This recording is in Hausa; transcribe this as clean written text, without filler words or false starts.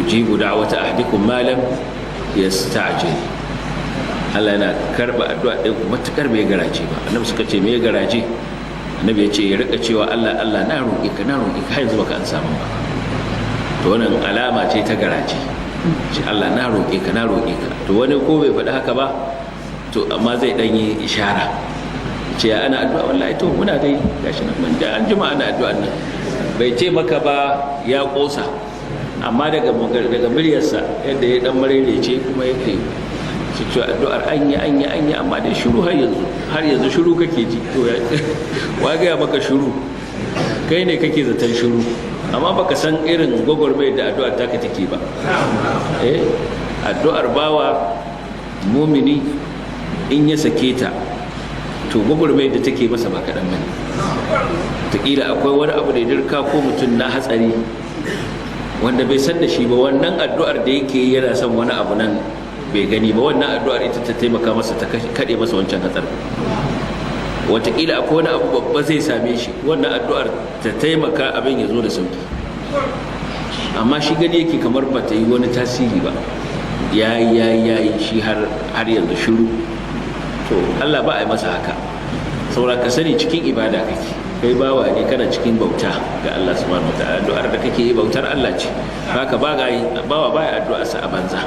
Ujibu da'wata ahdikum ma lam yasta'jil. Allah yana karba addu'a ɗin ku matukar bai garaje ba. Annabi suka ce, "Me garaje?" Annabi ya ce, ya rika cewa, "Allah, Allah, na roƙe ka, na roƙe ka, har yanzu baka an samu ba." To wannan alama ce ta garaje shi. "Allah, na roƙe ka, na roƙe ka." To wani ko bai faɗi haka ba, to amma zai ɗan yi ishara, ce, "Ya ana addu'a? Wallahi to muna dai gashi nan, mun da an jima ana addu'an nan." Bai ce maka ba ya ƙosa, amma daga muryarsa, yadda ya dan marerece kuma yake su ce addu'ar an yi, an yi, an yi, amma dai shiru har yanzu, har yanzu shiru kake ji. To wa gaya maka shiru? Kai ne kake zaton shiru, amma baka san irin gwagwarmayar da addu'ar taka take ba. Eh, addu'ar bawa mumini in ya sake ta, to gwagwarmayar da take masa ba kaɗan bane. Taƙila akwai wani abu da ya dirka ko mutum na hatsari wanda bai san da shi ba. Wannan addu'ar da yake yana son wani abu nan bai gani ba, wannan addu'ar ita ta taimaka masa ta kaɗe masa wancan hatsarin. Wataƙila akwai wani abu babba zai same shi, wannan addu'ar ta taimaka abin ya zo da sauki. Amma shi gani yake kamar ba ta yi wani tasiri ba, ya yi, ya yi, ya yi, shi har yanzu shiru. To Allah ba a yi masa haka. Saura ka sani cikin ibada kake, kai bawa ne, kana cikin bauta ga Allah subhanahu wataala. Addu'ar da kake yi bautar Allah ce. Haka ba ga bawa baya addu'a sa a banza.